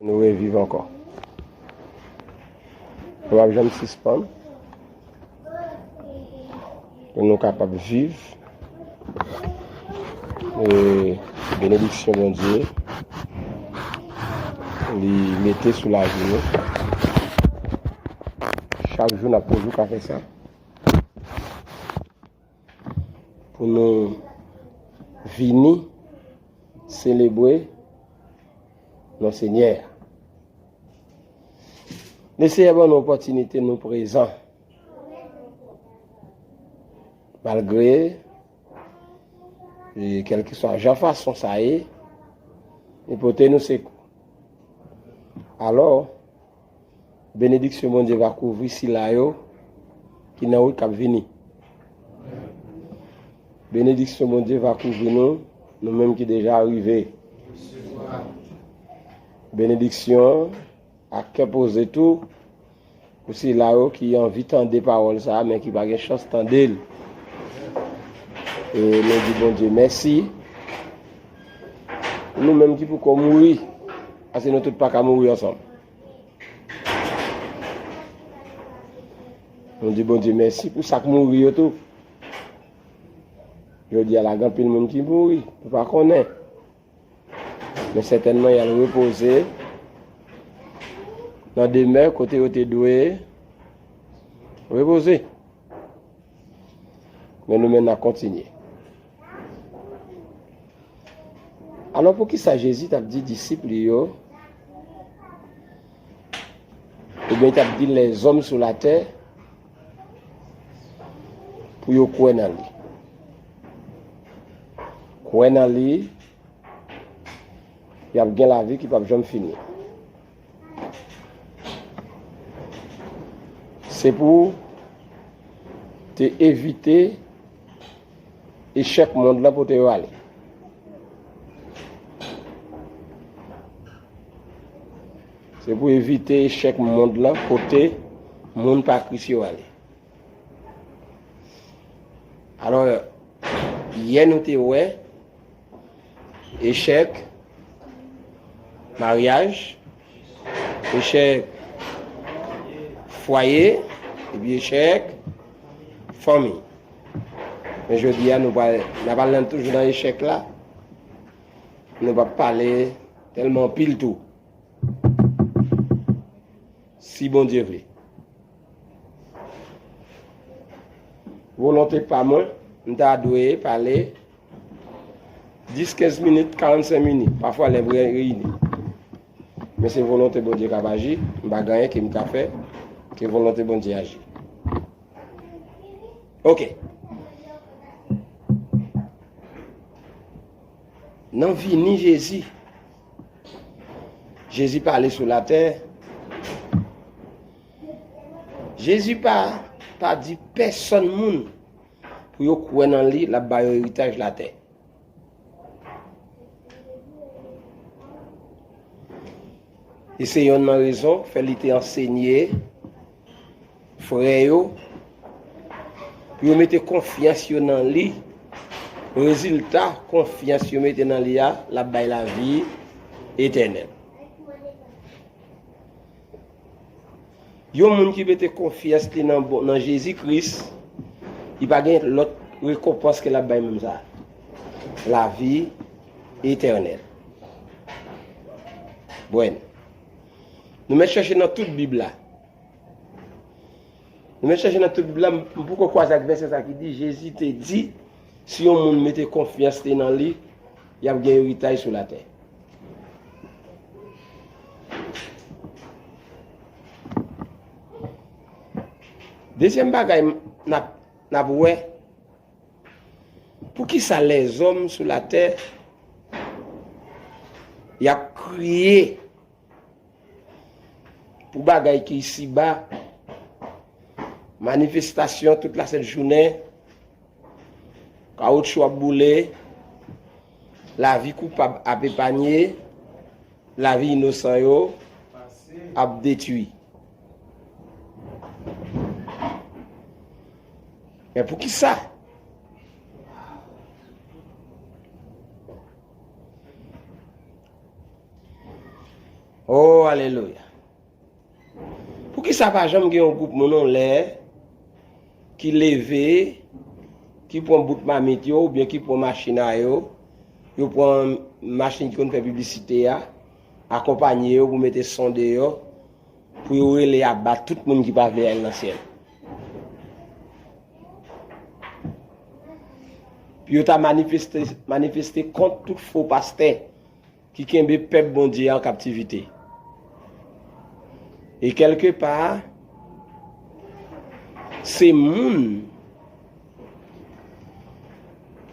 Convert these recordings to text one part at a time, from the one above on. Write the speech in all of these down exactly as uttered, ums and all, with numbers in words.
Nou reviv ankò. Nou p ap janm sispann. Pou nou kapab viv. E benediksyon Bondye li mete sou lavi nou. Chak jou n ap toujou ka fè sa. Pou nou vini selebre non Senyè a. Le Senyè ban nou opòtinite nou prezan. Malgre, e, kèlkeswa jan fason sa ye, li pote nou sekou. Alò, benediksyon Bondye va kouvri sila yo ki nan wout k ap vini. Benediksyon Bondye va kouvri nou, nou menm ki deja rive. Benediksyon ak kè poze tou pou sila yo ki anvi tande pawòl sa a, men ki pa gen chans tande l. E nou di Bondye mèsi. Nou menm ki poko mouri, paske nou tout pa ka mouri ansanm. Nou di Bondye mèsi pou sa k mouri yo tou. Jodi a la, gen anpil moun ki mouri, nou pa konnen. Men sètènman, y al repoze nan demè kote yo te dwe repoze. Men nou menm n ap kontinye. Alò, poukisa Jezi t ap di disip li yo, oubyen t ap di lèzòm sou latè, pou yo kwè nan li? Kwè nan li, y ap gen lavi ki p ap janm fini. Se pou te evite echèk mond lan pote yo ale. Se pou evite echèk mond lan pote moun pa Kris yo ale. Alò, yè nou te wè echèk maryaj, echèk fwaye, epi echèk fanmi. Men jodi a, nou pral, n ap al nan, toujou nan echèk la. Nou p ap pale tèlman anpil tou. Si Bondye vle. Volonte pa mwen, m ta dwe pale dis, kenz minit, karannsenk minit, pafwa lè m re-, reyini. Men se volonte Bondye k ap aji, m pa gen anyen ke m ka fè, ke volonte Bondye aji. Oke. Nan vini Jezi, Jezi pale sou latè. Jezi pa, pa di pèsonn moun pou yo kwè nan li, l ap ba yo eritaj latè. E se yonn nan rezon fè li te ansenye frè yo pou yo mete konfyans yo nan li. Rezilta konfyans yo mete nan li a, l ap bay lavi etènèl. Yon moun ki mete konfyans li nan, nan Jezi Kris, li pa gen lòt rekonpans ke l ap bay moun sa a. Lavi etènèl. Bwen. Nou mèt chèche nan tout Bib la. Nou mèt chèche nan tout Bib la, m poko kwaze ak vèsè sa ki di, Jezi te di, si yon moun mete konfyans li nan li, y ap gen eritaj sou latè. Dezyèm bagay n ap, n ap wè, poukisa lèzòm sou latè, y ap kriye pou bagay ki isiba, manifestasyon tout lasent jounen, kawoutchou ap boule, lavi koupab ap epanye, lavi inosan yo ap detwi. Men poukisa? Oh, alelouya. Poukisa pa janm gen yon gwoup moun anlè ki leve, ki pran bout mamit yo, oubyen ki pran machin a yo, yo pran machin ki konn fè piblisite a, akonpanye yo pou mete son deyò, pou yo rele aba tout moun ki pa vle al nan syèl. Pou yo ta manifeste, manifeste kont tout fo pastè ki kenbe pèp Bondye an kaptivite. E kèlkepa, se moun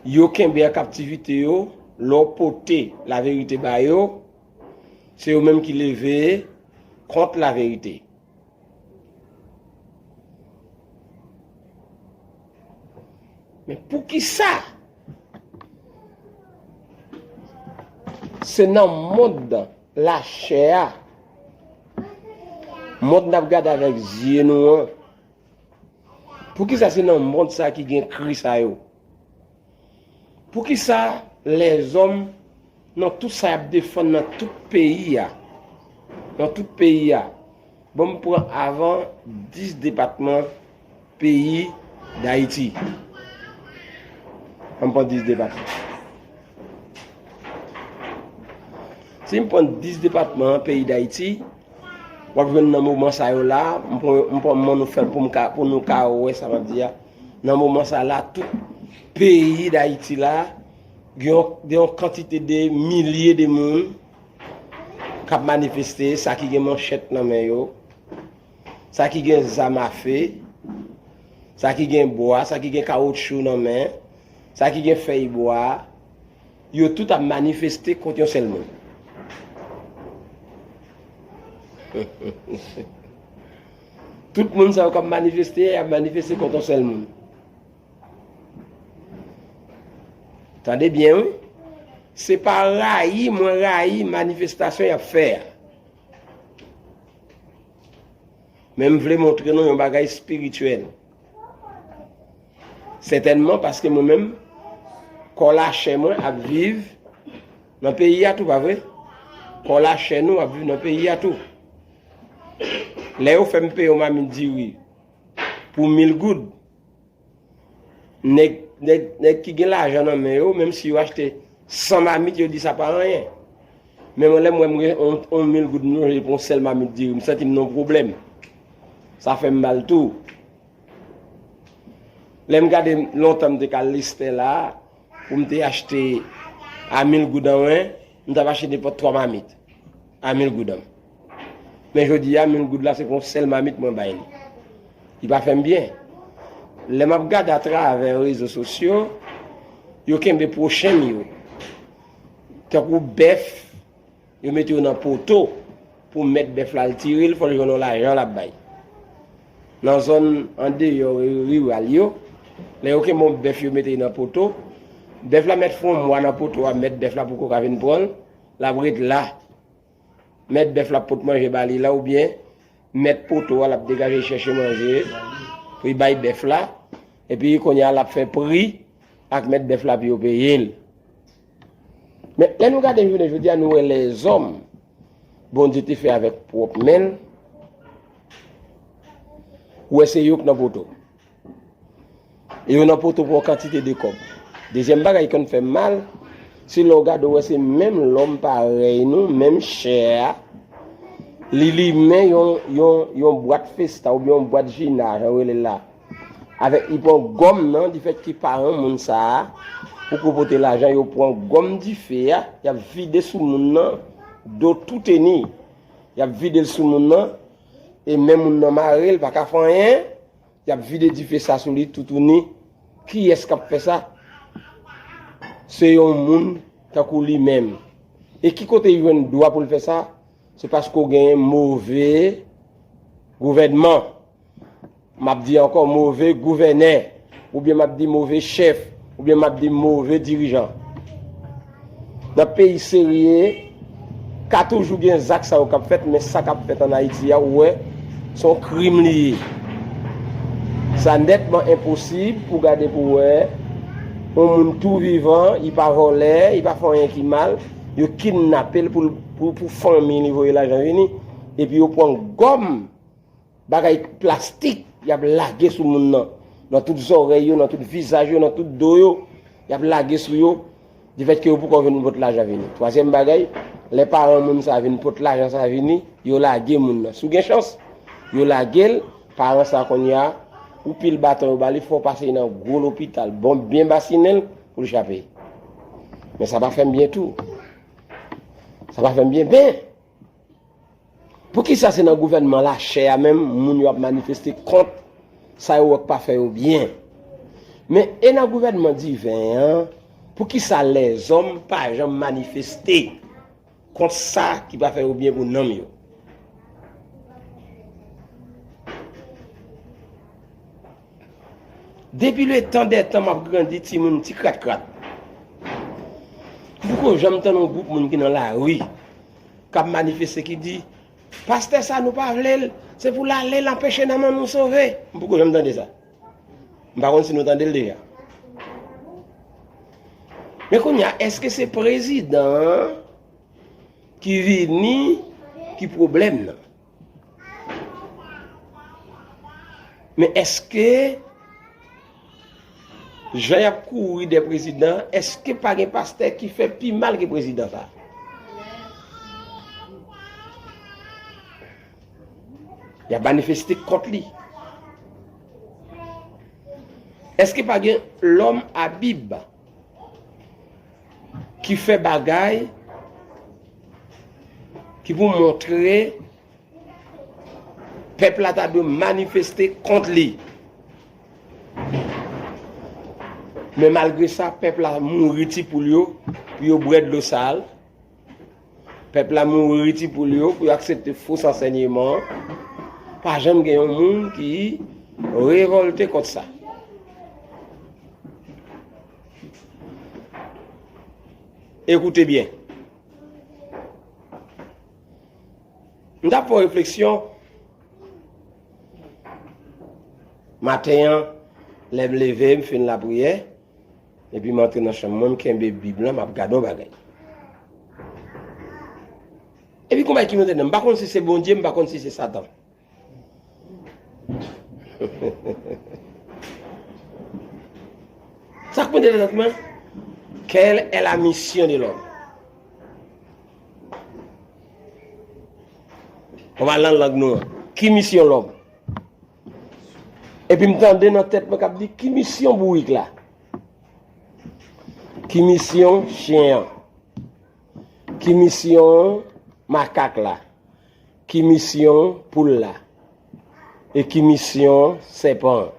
yo kenbe an kaptivite yo, lè w pote laverite ba yo, se yo menm ki leve kont laverite. Men poukisa se nan mond lachè a, mond n ap gade avèk zye nou an, poukisa se nan mond sa ki gen kri sa yo? Poukisa lèzòm nan tout sa y ap defann nan tout peyi a, nan tout peyi a, bon, m pran avan dis depatman peyi Dayiti. An m pran dis depatman. Si m pran dis depatman peyi Dayiti, w ap jwenn nan moman sa yo la, m pran, m pran mann ou fè l pou m ka, pou nou ka wè sa m ap di a. Nan moman sa la, tout peyi Dayiti la, gen yon, gen yon kantite de milye de moun k ap manifeste, sa ki gen manchèt nan men yo, sa ki gen zam afe, sa ki gen bwa, sa ki gen kawotchou nan men, sa ki gen fèy bwa, yo tout ap manifeste kont yon sèl moun. Tout moun sa yo k ap manifeste, y ap manifeste kont yon sèl moun. Tande byen, wi. Se pa rayi, mwen rayi manifestasyon y ap fè a. Men m vle montre nou yon bagay espirityèl. Sètènman, paske mwen menm, kò lachè mwen ap viv nan peyi a tou, pa vre? Kò lachè nou ap viv nan peyi a tou. Lè yo fè m peye yon mamit diri pou mil goud, nèg, nèg, nèg ki gen lajan nan men yo, menm si yo achte san mamit, yo di sa pa anyen. Men mwen, lè m wè m gen yon, yon mil goud, m lonje pou yon sèl mamit diri, m santi m nan yon pwoblèm. Sa fè m mal tou. Lè m gade, lontan m te ka al Lestè la, pou m te achte a mil goud an mwen, m t ap achte nenpòt twa mamit a mil goud an. Men jodi a, mil goud la, se pou yon sèl mamit mwen bay li. Li pa fè m byen. Lè m ap gade atravè rezo sosyo, yo kenbe pwochen m yo. Tankou bèf, yo mete yo nan poto pou mèt bèf la al tire l, fò l jwenn yon lajan l ap bay. Nan zòn andeyò riral yo, lè yo kenbe yon bèf yo mete nan poto, bèf la mèt fè yon mwa nan poto a, mèt bèf la poko ka vin pran l, l ap ret la. Mèt bèf la ap pot manje ba li la, oubyen mèt poto a l ap degaje chèche manje pou l bay bèf la, epi kounye a l ap fè pri ak mèt bèf la pou yo peye l. Men, lè nou gade jounen jodi a, nou wè lèzòm Bondye te fè avèk pwòp men l, ou wè se yo k nan poto. E yo nan poto pou yon kantite de kòb. Dezyèm bagay ki konn fè m mal, se lè w gade w wè se menm lòm parèy nou, menm chè a, li limen yon, yon, yon bwat festa oubyen yon bwat jina, jan yo rele l la. Avèk li pran gòm nan, li fèt ki paran moun sa a, poko pote lajan, yo pran gòm dife a, y ap vide sou moun nan, do touteni. Y ap vide l sou moun nan, e men moun nan mare, l pa ka fè anyen, y ap vide dife sa sou li toutouni. Kiyès k ap fè sa? Se yon moun tankou li menm. E ki kote li jwenn dwa pou l fè sa? Se paske w genyen move gouvènman. M ap di ankò, move gouvènè, oubyen m ap di move chèf, oubyen m ap di move dirijan. Nan peyi serye, ka toujou gen zak sa yo k ap fèt, men sa k ap fèt ann Ayiti a, ou wè, se yon krim li ye. Sa nètman enposib pou gade pou wè yon moun tou vivan, li pa vòlè, li pa fè anyen ki mal, yo kidnape l pou l pou, pou fanmi li voye lajan vini, epi yo pran gòm, bagay plastik, y ap lage sou moun nan, nan tout zòrèy yo, nan tout vizaj yo, nan tout do yo, y ap lage sou yo, difèt ke yo poko vin pot lajan vini. Twazyèm bagay, lè paran moun sa vin pot lajan sa vini, yo lage moun nan. Si w gen chans, yo lage l, paran sa kounye a, ou pil baton yo ba li, fò w pase nan gwo lopital, bon, byen basinen l pou l chape. Men sa pa fè m byen tou. Sa pa fè m byen, ben, poukisa se nan gouvènman lachè a menm moun yo ap manifeste kont sa yo wè k pa fè yo byen? Men e nan gouvènman diven an, poukisa lèzòm pa janm manifeste kont sa ki pa fè yo byen pou nanm yo? Depi letan dètan m ap grandi timoun ti krat krat. M poko janm tann yon gwoup moun ki nan lari k ap manifeste, ki di, pastè sa nou pa vle l, se pou l ale, l anpeche nanm an nou sove. M poko janm tande sa. M pa konn si nou tande l deja. Men kounye a, èske se prezidan an ki vini ki pwoblèm nan? Men èske jan y ap kouri dèyè prezidan, èske pa gen pastè ki fè pi mal ke prezidan sa? Y ap manifeste kont li. Èske pa gen lòm a Bib ki fè bagay ki pou montre pèp la ta dwe manifeste kont li? Men malgre sa, pèp la mouri ti poul yo pou yo bwè dlo sal. Pèp la mouri ti poul yo pou yo aksepte fo ansèyman an. Pa janm gen yon moun ki revòlte kont sa. Ekoute byen. M t ap fè yon refleksyon maten an, lè m leve, m fin lapriyè, epi m antre nan chanm mwen, m kenbe Bib lan, m ap gade yon bagay. Epi konbay ki monte nan, m pa konn si se Bondye, m pa konn si se Satan. Sa k monte nan tèt mwen, quelle est la mission de l'homme? Kòman nan lang nou an? Ki misyon lòm? Epi m tande nan tèt mwen k ap di, ki misyon bourik la? Ki misyon chen an? Ki misyon makak la? Ki misyon poul la? E ki misyon sèpan an?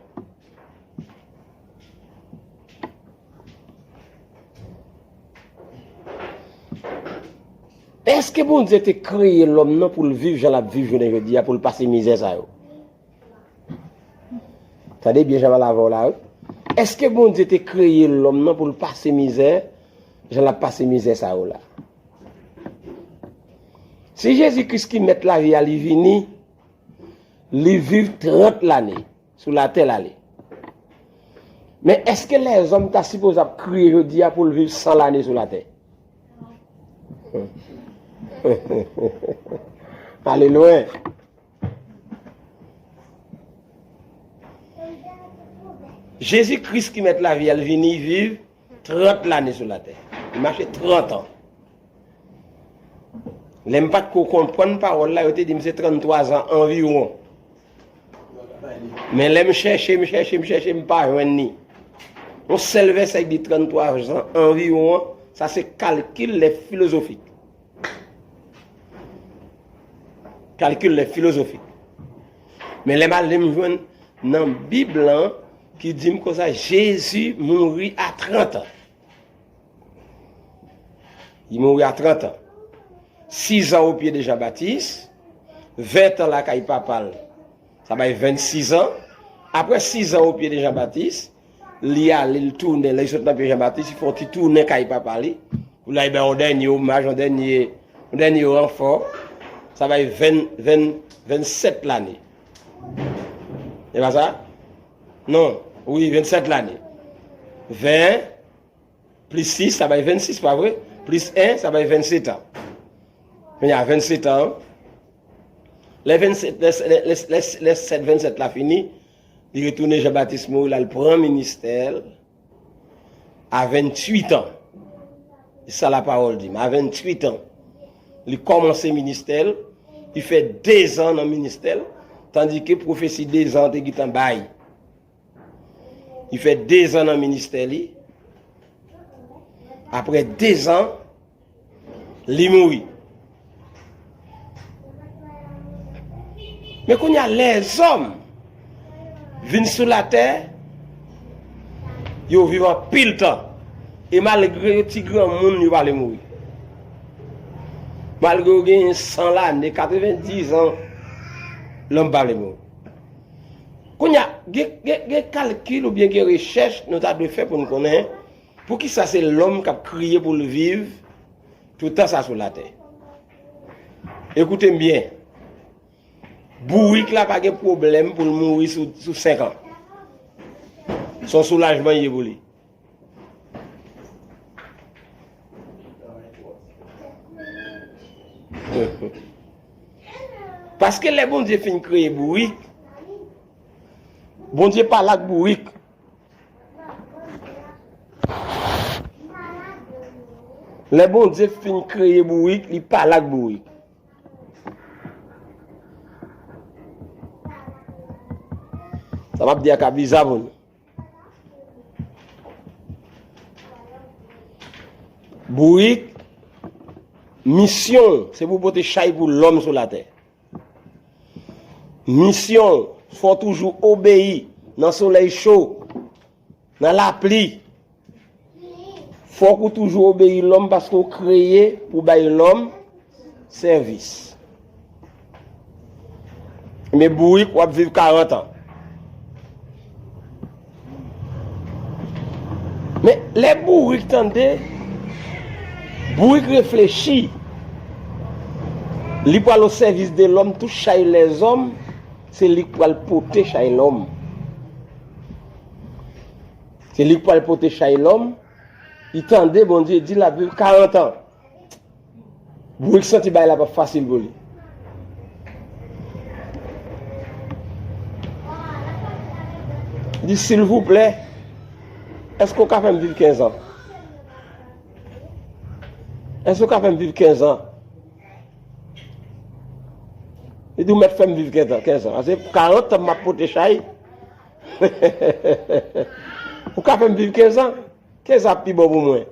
Èske Bondye te kreye lòm nan pou l viv jan l ap viv jounen jodi a, pou l pase mizè sa yo? Tande byen jan m al avè w la, wi. Èske Bondye te kreye lòm nan pou l pase mizè jan l ap pase mizè sa yo la? Si Jezi Kris ki mèt lavi a, li vini, li viv trant lane sou latè l ale. Men èske lèzòm ta sipoze ap kriye jodi a pou l viv san lane sou latè? Ale lwen. Jezi Kris ki mèt lavi a, l vini viv trant lane sou latè. Li mache trant an. Lè m pa t ko konprann pawòl la, yo te di m se tranntwa zan anviwon. Men lè m chèche, m chèche, m chèche, m pa jwenn li. Yon sèl vèsè ki di tranntwa zan anviwon an, sa se calcul les philosophiques. Calcul les philosophiques. Men lè m al li, m jwenn nan Bib lan ki di m konsa, Jezi mouri a trant an. Li mouri a trant an. Sis an o pye de Jan Batis, ven tan lakay papa l, sa bay vennsis an. Apre sis an o pye de Jan Batis, li ale, li tounen, lè li sot nan pye Jan Batis, li fè yon ti tounen kay papa li, pou l al bay yon dènye omaj, yon dènye, yon dènye ranfò, sa bay ven, ven, vennsèt lane. E pa sa? Non, wi, vennsèt lane. Ven, plis sis, sa bay vennsis, pa vre? Plis en, sa bay vennsèt an. Kounye a, vennsetan, lè vennsetan, lè, lè, lè, lè, lè sèt vennsetan la fini, li retounen Jean Baptiste Moïse, l al pran ministè l a venntuit an. Se sa lapawòl di m. A venntuit an, li kòmanse ministè l, li fè dezan nan ministè l, tandike pwofesi dezan an te gentan bay. Li fè dezan nan ministè li. Apre dezan, li mouri. Men kounye a, lèzòm vin sou latè, yo viv anpil tan. E malgre yo ti granmoun, yo pa vle mouri. Malgre yo genyen san lane, katrevendiz an, lòm pa vle mouri. Kounye a, gen, gen, gen kalkil oubyen gen rechèch nou ta dwe fè pou n konnen poukisa se lòm k ap kriye pou l viv tout tan sa sou latè. Ekoute m byen. Bourik la pa gen pwoblèm pou l mouri sou, sou senk an. Se yon soulajman l ye pou li. Paske lè Bondye fin kreye bourik, Bondye pale ak bourik. Lè Bondye fin kreye bourik, li pale ak bourik. Sa m ap di a ka bizarre pou nou. Bourik, misyon l, se pou pote chay pou lòm sou latè. Misyon l, fò w toujou obeyi nan solèy cho, nan lapli. Fòk ou toujou obeyi lòm paske w kreye pou bay lòm sèvis. Men bourik, w ap viv karant an. Men lè bourik tande, bourik reflechi, li pral o sèvis de lòm, tout chay lèzòm, se li k pral pote chay lòm. Se li k pral pote chay lòm. Li tande Bondye di l ap viv karant an. Bourik santi bagay la p ap fasil pou li. Li di, silvouplè, èske w ka fè m viv kenz an? Èske w ka fè m viv kenz an? Li di, ou mèt fè m viv kenz an, kenz an. Paske karant an m ap pote chay. Ou ka fè m viv kenz an? Kenz an ap pi bon pou mwen.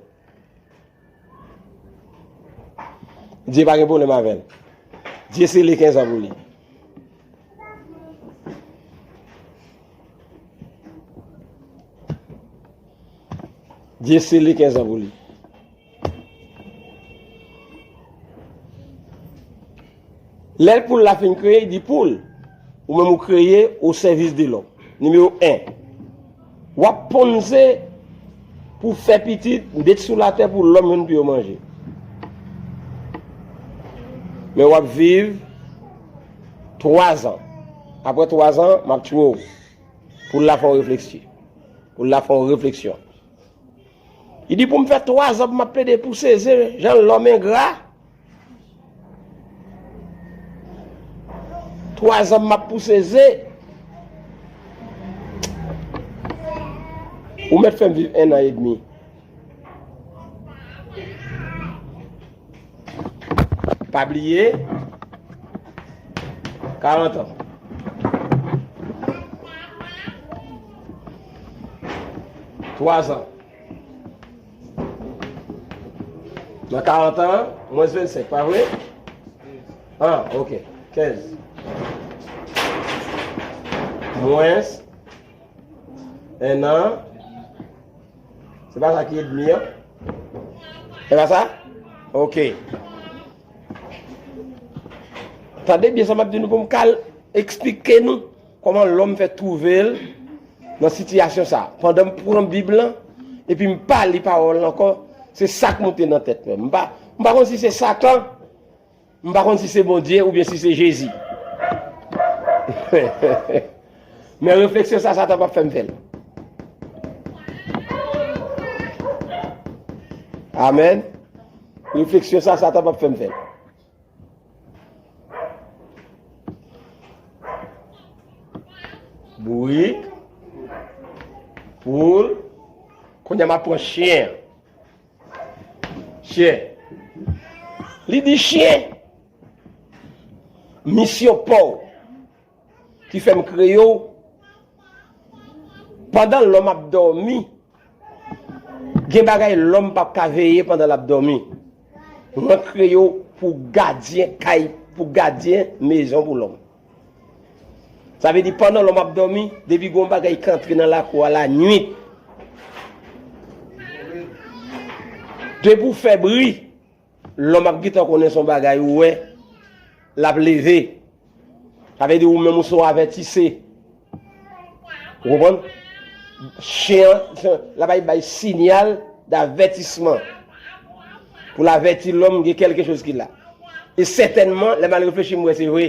Dye pa gen pwoblèm avè l. Dye sele kenz an pou li. Dye sele kenz an pou li. Lè poul la fin kreye, li di poul, ou menm ou kreye o sèvis de lòm. Nimewo en, w ap ponn ze pou fè pitit, met sou latè pou lòm jwenn pou yo manje. Men w ap viv twazan. Apre twazan, m ap tchwe w. Poul la fè yon refleksyon. Poul la fè yon refleksyon. Li di pou m fè twazan pou m ap plede pouse ze, jan lòm engra. Twazan m ap pouse ze. Ou mèt fè m viv ennan edmi. Pa bliye, karant an. Twazan. Nan karant an, mwens vennsenk, pa vre? Ah, ok. Kenz. Mwens ennan. Se pa sa ki edmi an? Se pa sa? Ok. Tande byen sa m ap di nou pou m ka eksplike nou kòman lòm fè twouve l nan sitiyasyon sa. Pandan m pran Bib lan, epi m pa li pawòl la ankò, se sa k monte nan tèt mwen. M pa, m pa konn si se Satan, m pa konn si se Bondye oubyen si se Jezi. Men refleksyon sa, Satan p ap fè m fè l. Amèn. Refleksyon sa, Satan p ap fè m fè l. Bourik, poul, kounye a m ap pran chen an. Chen. Li di chen, misyon pa w ki fè m kreye w. Pandan lòm ap dòmi, gen bagay lòm p ap ka veye pandan l ap dòmi. Mwen kreye w pou gadyen kay, pou gadyen mezon pou lòm. Sa vle di pandan lòm ap dòmi, depi gon bagay ki antre nan lakou a lannuit, depi w fè bri, lòm ap gentan konnen se yon bagay ou wè, l ap leve. Sa vle di ou menm ou se yon avètise. Ou konprann? Chen an, l ap bay, bay sinyal davètisman pou l avèti lòm gen kèlke choz ki la. E sètènman, lè m al reflechi, m wè se vre.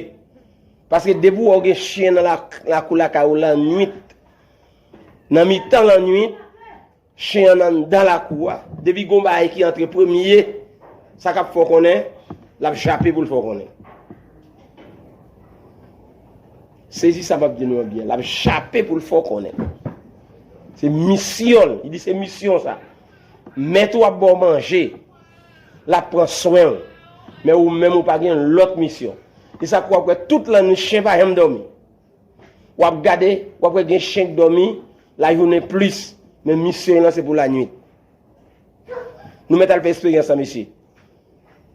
Paske depi w wè w gen chen nan la, lakou lakay ou lannuit, nan mitan lannuit, chen an anndan lakou a. Depi gon bagay ki antre premye, sa k ap fè w konnen, l ap jape pou l fè w konnen. Sezi sa m ap di nou an byen. L ap jape pou l fè w konnen. Se misyon l. Li di se misyon sa. Mèt ou ap ba w manje. L ap pran swen w. Men ou menm ou pa gen lòt misyon. E sa k w ap wè tout lannuit chen pa janm dòmi. W ap gade, w ap wè gen chen k dòmi lajounen plis, men misyon lan se pou lannuit. Nou mèt al fè eksperyans sa, mesye.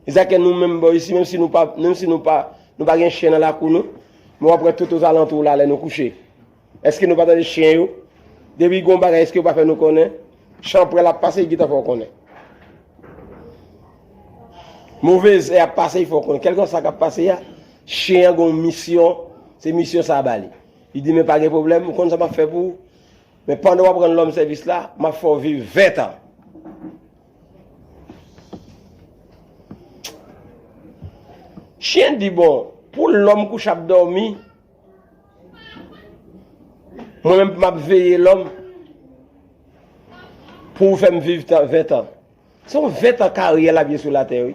E sa k fè nou menm bò isi, menm si nou pa, menm si nou pa, nou pa gen chen nan lakou nou, men w ap wè tout ozalantou w la lè nou kouche. Èske nou pa tande chen yo? Depi gon bagay, èske yo pa fè nou konnen? Chanpwèl ap pase, li gentan fè w konnen. Movèz è ap pase, li fè w konnen. Kèlkeswa sa k ap pase a, chen an gon misyon, se misyon sa a ba li. Li di, men pa gen pwoblèm, ou konn sa m ap fè pou ou. Men pandan w ap rann lòm sèvis la, m ap fè w viv ven tan. Chen di, bon, pou lòm kouche ap dòmi, mwen menm m ap veye lòm pou ou fè m viv tan, ven tan. Se yon ven tan karyè l ap ye sou latè, wi.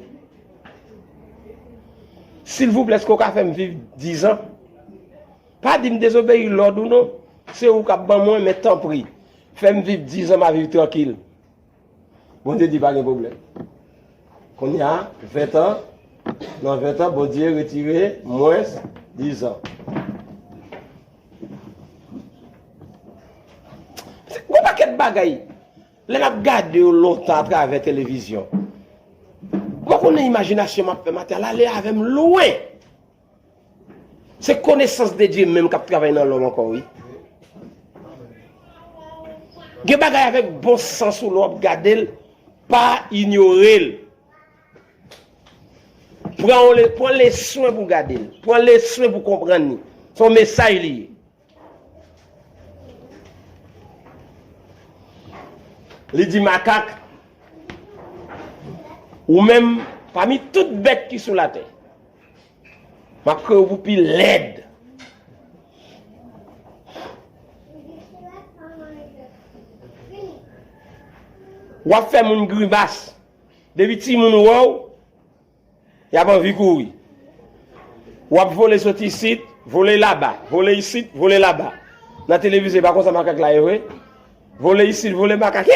Silvouplè, èske w ka fè m viv diz an? Pa di m dezobeyi lòd ou non. Se ou k ap ban mwen, men tanpri, fè m viv diz an, m a viv trankil. Bondye di pa gen pwoblèm. Kounye a, ven tan, nan ven tan, Bondye retire mwens diz an. Gon pakèt bagay, lè n ap gade yo lontan atravè televizyon, ou pa konnen imajinasyon m ap fè maten an, l ale avè m lwen. Se konesans de Dye menm k ap travay nan lòm ankò, wi. Gen bagay avèk bon sans ou lè w ap gade l, pa inyore l. Pran le, pran leswen pou gade l. Pran leswen pou konprann li. Se yon mesaj li ye. Li di makak, ou menm, pami tout bèt ki sou latè, m ap kreye w pou pi lèd. W ap fè moun grimas. Depi timoun wè w, y ap anvi kouri. W ap vole soti isit, vole laba, vole isit, vole laba. Nan televizyon, e pa konsa makak la ye vre. Vole isit, vole makak.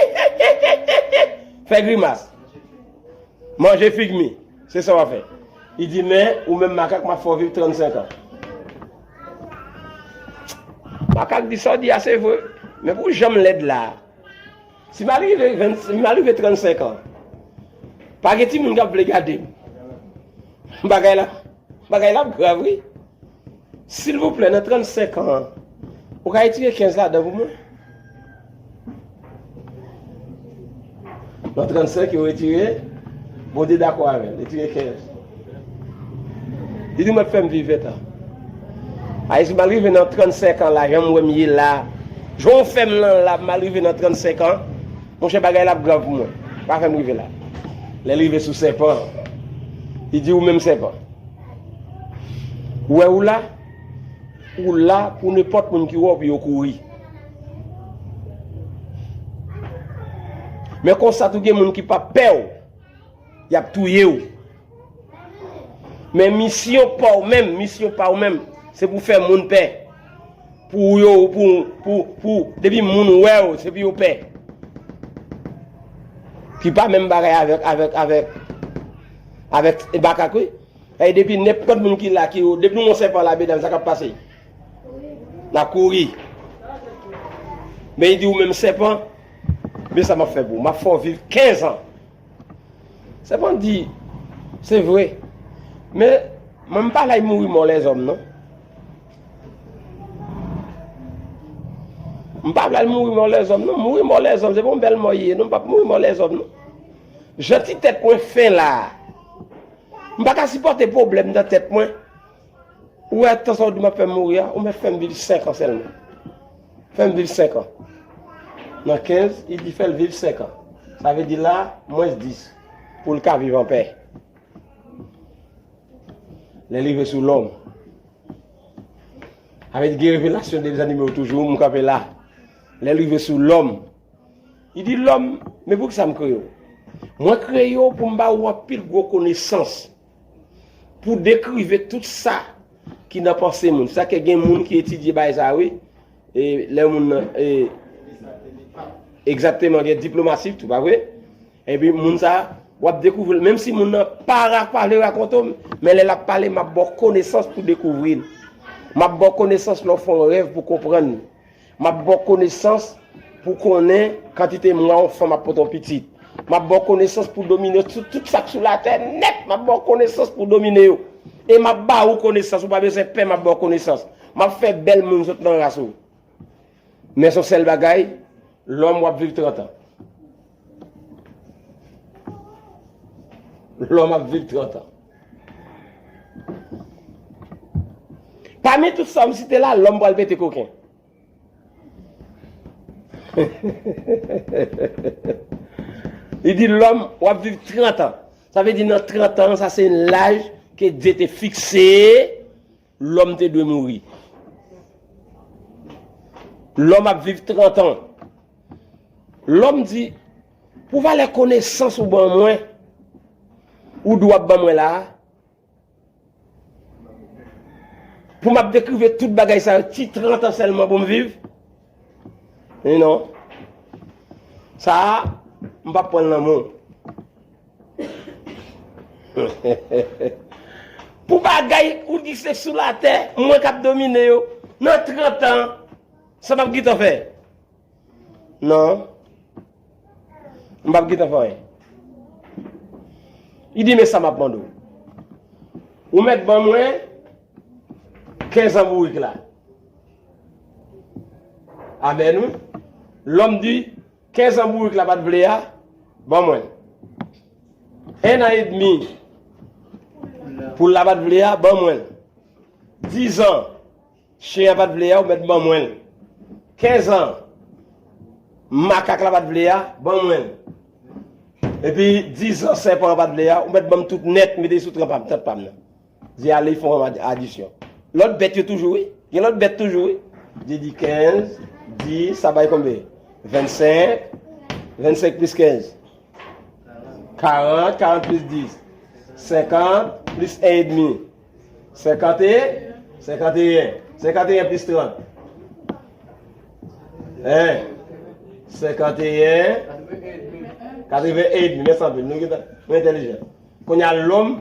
Fè grimas. Manje figmi. Se sa w ap fè. Li di, men, ou menm makak, m ap fè w viv trannsenk an. Makak di, sa w di a, se vre. Men pou jan m lèd la, si m al rive venn, si m al rive trannsenk an, pa gen timoun k ap vle gade m. Bagay la, bagay la ap grav, wi. Silvouplè, nan trannsenk an, ou ka retire kenz ladan pou mwen? Nan trannsenk, yo retire, Bondye dakò avè l, retire kenz. Li di, mwen fè m viv ven tan. Ayisyen, m al rive nan trannsenk an la, jan m wè m ye la, jan w fè m lan la, m al rive nan trannsenk an, monchè, bagay la ap grav pou mwen. Pa fè m rive la. Lè l rive sou sèpan, li di, ou menm sèpan, ou wè ou la, ou la pou nenpòt moun ki wè w pou yo kouri. Men konsa tou gen moun ki p ap pè w, y ap touye w. Men misyon pa w menm, misyon pa w menm, se pou fè moun pè. Pou yo, pou, pou, pou, depi moun wè w, se pou yo pè. Ki pa menm bagay avèk, avèk, avèk, avèk makak, wi. E depi nenpòt moun ki la, ki, depi nou wè yon sèpan la, medam, sa k ap pase? N ap kouri. Men li di ou menm sèpan, men sa m ap fè pou ou. M ap fè w viv kenz an. Sèpan di, se vre. Men, mwen m pa lay mouri mò lèzòm, non. M pa lay mouri mò lèzòm, non. Mouri mò lèzòm, se pa yon bèl mò ye, non. M p ap mouri mò lèzòm, non. Jan ti tèt mwen fen la a, m pa ka sipòte pwoblèm nan tèt mwen. Ou wè tan sa w di m ap fè m mouri a, ou mèt fè m viv senk an sèlman. Fè m viv senk an. Nan kenz, li di fè l viv senk an. Sa vle di la, mwens dis. Pou l ka viv anpè. Lè l rive sou lòm. Avèk gen revelasyon de zanimo toujou, m kanpe la. Lè l rive sou lòm, li di lòm, men poukisa m kreye w? Mwen kreye w pou m ba ou anpil gwo konesans. Pou dekrive tout sa ki nan panse moun. Sa ke gen moun ki etidye bagay sa, wi. E lè moun nan, e, egzakteman, gen diplomasi tou, pa vre? Epi moun sa, w ap dekouvri l. Menm si moun nan pa ra-, pa vle rakonte w, men lè l ap pale, m ap ba w konesans pou dekouvri l. M ap ba w konesans lè w fè yon rèv pou konprann li. M ap ba w konesans pou konnen kantite mwa yon fanm ap pote yon pitit. M ap ba w konesans pou domine sou tout sa k sou latè nèt. M ap ba w konesans pou domine yo. E m ap ba ou konesans, ou pa bezwen pè, m ap ba w konesans. M ap fè bèl moun sot nan ras ou. Men se yon sèl bagay, lòm w ap viv trant an. Lòm ap viv trant an. Pami tout sa m site la, lòm pral pete koken. Li di lòm, w ap viv trant an. Sa vle di nan trant an, sa se laj ke Dye te fikse. Lòm te dwe mouri. Lòm ap viv trant an. Lòm di, pou valè konesans ou ban mwen, ou dwe ap ban mwen la a, pou m ap dekrive tout bagay sa yo, ti trant an sèlman pou m viv? Men non. Sa a, m p ap pran l nan men w. Pou bagay ou di se sou latè, mwen k ap domine yo, nan trant an, sa m ap gentan fè? Non. M p ap gentan fè anyen. Li di, men sa m ap mande w. Ou mèt ban mwen kenz an bourik la. Amèn, wi. Lòm di, kenz an bourik la pa t vle a, ban mwen l. En an edmi poul la pa t vle a, ban mwen l. Diz an chen an pa t vle a, ou mèt ban mwen l. Kenz an makak la pa t vle a, ban mwen l. Epi diz an sèpan an pa t vle a, ou mèt ban m tout nèt, mete sou tran pa m, tant pa m nan. Di ale, fè yon ad-, adisyon. Lòt bèt yo toujou, wi. Gen lòt bèt toujou, wi. Di, di kenz, dis, sa bay konbyen? Vennsenk. Vennsenk plis kenz. Karant, karant plis dis. Senkant plis en edmi. Senkant e, senkant e en. Senkant e en plis trant. Hein? Senkant e en. Katreven edmi. Mèsi anpil. Nou gentan, nou entèlijan. Kounye a lòm,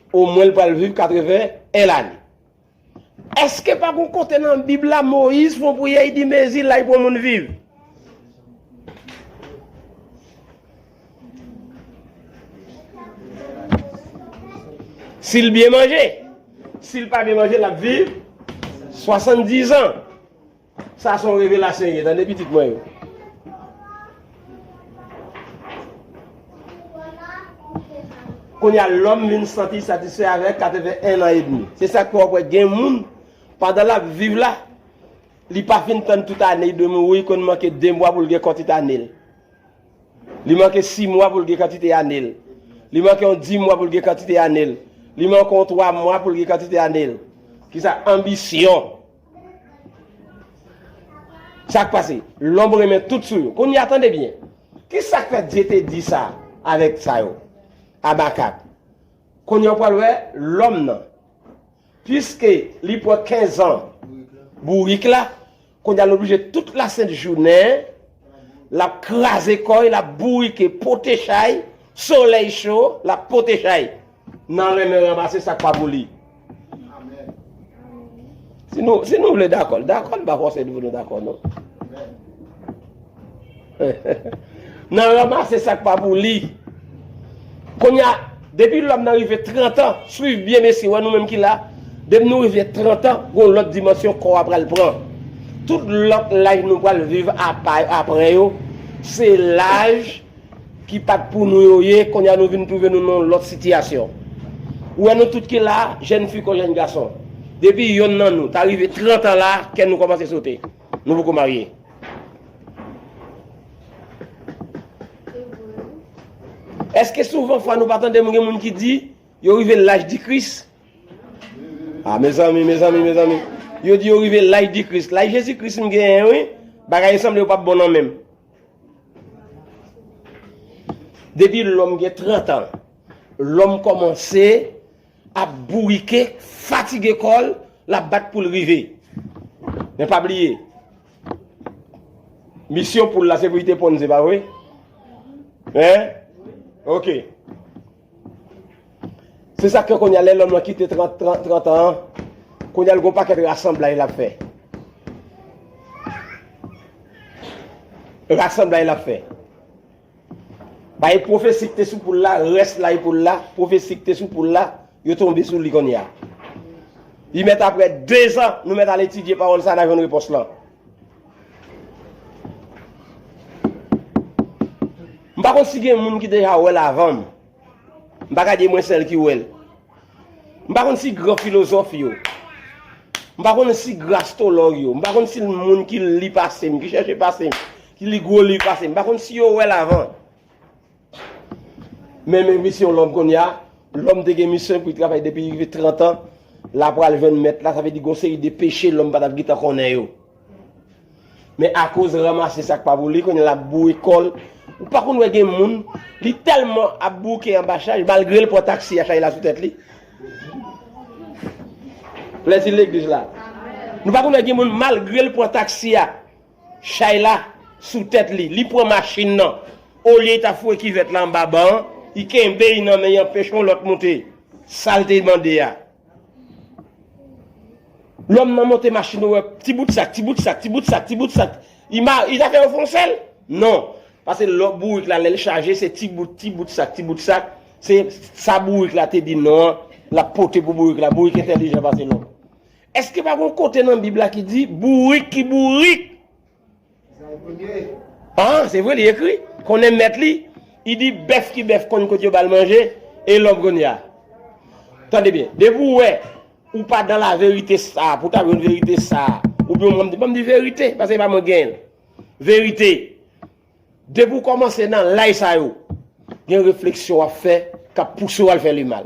omwen l pral viv katreven en lane. Èske pa gon kote nan Bib la, Moyiz fè yon priyè, li di mezi laj pou yon moun viv? Si l byen manje. Si l pa byen manje, l ap viv swasanndiz an. Sa se yon revelasyon ye, tande pitit mwen yo. Kounye a, lòm vin santi l satisfè avèk katreven en an edmi. Se sa k fè w ap wè gen moun, pandan l ap viv la, li pa fin tann tout ane, li dwe mouri, konn manke de mwa pou l gen kantite ane l. Li manke sis mwa pou l gen kantite ane l. Li manke yon dis mwa pou l gen kantite ane l. Li manke yon twa mwa pou l gen kantite ane l. Kisa? Anbisyon. Sa k pase? Lòm renmen tout sou yo. Kounye a, tande byen. Kisa k fè Dye te di sa avèk sa yo? A makak. Kounye a, w pral wè lòm nan. Piske li pran kenz an Bourik la, kounye a l oblije tout lasent jounen, l ap kraze kò l, l ap bourike, pote chay, solèy cho, l ap pote chay. Nan renmen ranmase sa k pa pou li. Si nou, si nou vle dakò, dakò, m pa fòse nou pou nou dakò, non. Nan ranmase sa k pa pou li. Kounye a, depi lòm nan rive trant an, swiv byen mesye, wè nou menm ki la, depi nou rive trant an, gon lòt dimansyon kò a pral pran. Tout lòt laj nou pral viv apa, apre yo, se laj ki pa t pou nou yo ye, kounye a nou vin twouve nou nan yon lòt sitiyasyon. Ou wè nou tout ki la, jèn fi kon jèn gason. Depi yonn nan nou ta rive trant an la, kè nou kòmanse sote. Nou poko marye. Èske souvan fwa nou pa tande moun, gen moun ki di yo rive laj di Kris? Ah, mezanmi, mezanmi, mezanmi. Yo di yo rive laj di Kris. Laj Jezi Kris m genyen, wi. Bagay sanble yo p ap bon nan men m. Depi lòm gen trant an, lòm kòmanse ap bourike, fatige kò l, l ap bat pou l rive. Men pa bliye, misyon poul la se pou li te ponn, se pa vre? Hein? Ok. Se sa k fè kounye a lè lòm nan kite trant, trant, trant an, kounye a l gon pakèt rasanblay l ap fè. Rasanblay l ap fè. Bay pwofesi k te sou poul la, rès la e poul la, pwofesi k te sou poul la, yo tonbe sou li kounye a. Li mèt apre dezan, nou mèt al etidye pawòl sa, n a jwenn repons lan. M pa konn si gen moun ki deja wè l avan m. M pa ka di mwen sèl ki wè l. M pa konn si gran filozòf yo, m pa konn si gran astwològ yo, m pa konn si moun ki li pase m, ki chèche pase m, ki li gwo liv pase m, m pa konn si yo wè l avan. Men, men misyon lòm kounye a, lòm te gen misyon pou l travay depi li rive trant an, l a pral jwenn mèt la, sa vle di gon seri de peche lòm pa t ap gentan konnen yo. Men akoz ranmase sa k pa pou li, kounye a l ap boure kò l. Ou pa konn wè gen moun, li tèlman ap bouke anba chay, malgre l pran taksi a, chay la sou tèt li. Lè di legliz la. Nou pa konn wè gen moun, malgre l pran taksi a, chay la sou tèt li. Li pran machin nan. Olye li ta foure kivèt la anba ban an, li kenbe l nan men, li anpeche yon lòt monte. Sa l te mande a. Lòm nan monte machin, ou wè, ti bout sak, ti bout sak, ti bout sak, ti bout sak. Li ma-, li ta fè yo fè yon sèl? Non. Paske lòt bourik la, lè l chaje, se ti bout, ti bout sak, ti bout sak. Se sa bourik la te di non an, l ap pote pou bourik la. Bourik entèlijan pase lòm. Èske pa gon kote nan Bib la ki di, bourik ki bourik? Ah, se vre, li ekri. Konnen mèt li, li di bèf ki bèf konn kote yo ba l manje, e lòm kounye a. Tande byen, depi w wè, ou pa dan laverite sa, pou w ta jwenn verite sa, oubyen w ban m di, ban m di verite, paske se pa mwen k genyen l. Verite. Depi w kòmanse nan laj sa yo, gen refleksyon w ap fè k ap pouse w al fè li mal.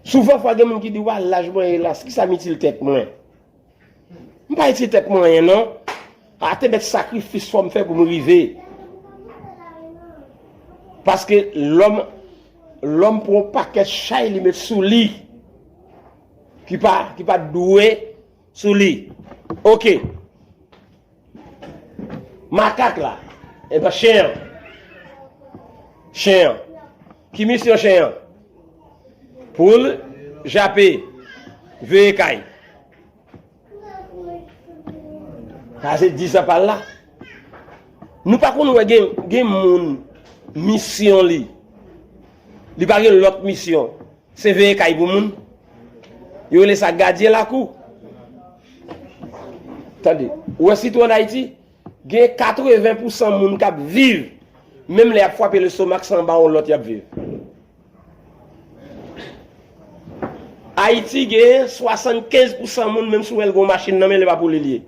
Souvan fwa gen moun ki di, "Wa, laj mwen ye la, kisa m itil tèt mwen?" M pa itil tèt mwen anyen, non. A te mèt sakrifis fò m fè pou m rive. Paske lòm, lòm pran yon pakèt chay li met sou li ki pa, ki pa dwe sou li. Ok. Makak la. Enben, chen an. Chen an. Ki misyon chen an? Pou l jape, veye kay. Sa se di sa pa l la. Nou pa konn wè gen, gen moun, misyon li. Li pa gen lòt misyon. Se veye kay pou moun. Yo rele sa gadyen lakou. Tande, ou wè sitou ann Ayiti, gen katreven pousan moun k ap viv, menm lè y ap frape lestomak, se anba yon lòt y ap viv. Ayiti gen swasannkenz pousan moun, menm si w wè l gen yon machin nan men l, e pa pou li l ye.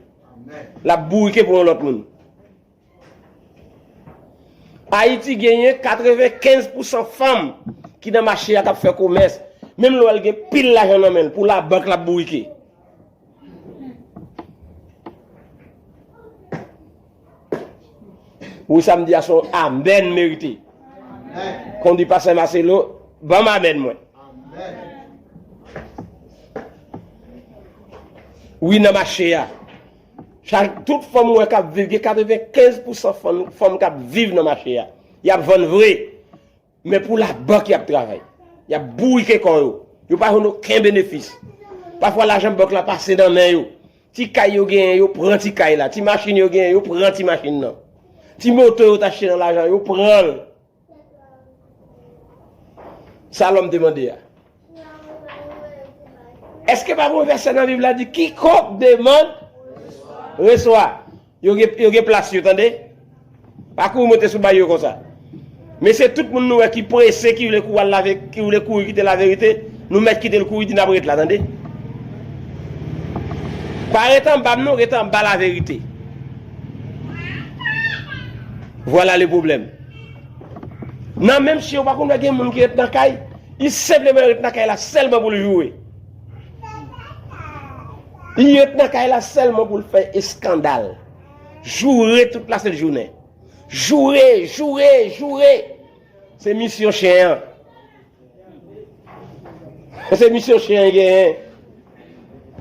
L ap bourike pou yon lòt moun. Ayiti genyen katrevenkenz pousan fanm ki nan mache a k ap fè komès. Menm lè w wè l gen pil lajan nan men l, pou labank l ap bourike. Wi, sa m di a se yon amèn merite. Kon di pastè Marcelo, ban m amèn mwen. Amèn. Wi, nan mache a. Chak, tout fanm ou wè k ap viv, gen katrevenkenz pousan fanm, fanm k ap viv nan mache a. Y ap vann vre. Men pou labank y ap travay. Y ap bourike kò yo. Yo pa jwenn okenn benefis. Pafwa lajan bank la pase nan men yo. Ti kay yo genyen, yo pran ti kay la. Ti machin yo genyen, yo pran ti machin nan. Ti moto yo t achte nan lajan, yo pran l. Sa lòm te mande a. Èske pa gon vèsè nan Bib la di, "Kikonk demann, reswa"? Yo gen, yo gen plas yo, tande. Pa kouri monte sou bay yo konsa. Men se tout moun nou wè ki prese, ki vle kouri al lave, ki vle kouri kite laverite, nou mèt kite l kouri, di n ap ret la, tande. Pa ret anba m non, ret anba laverite. Vwala le pwoblèm. Nan menm chen, ou pa konn wè gen moun ki ret nan kay, li senpleman ret nan kay la sèlman pou l joure. Li ret nan kay la sèlman pou l fè eskandal. Joure tout lasent jounen. Joure, joure, joure. Se misyon chen an. Se misyon chen an genyen.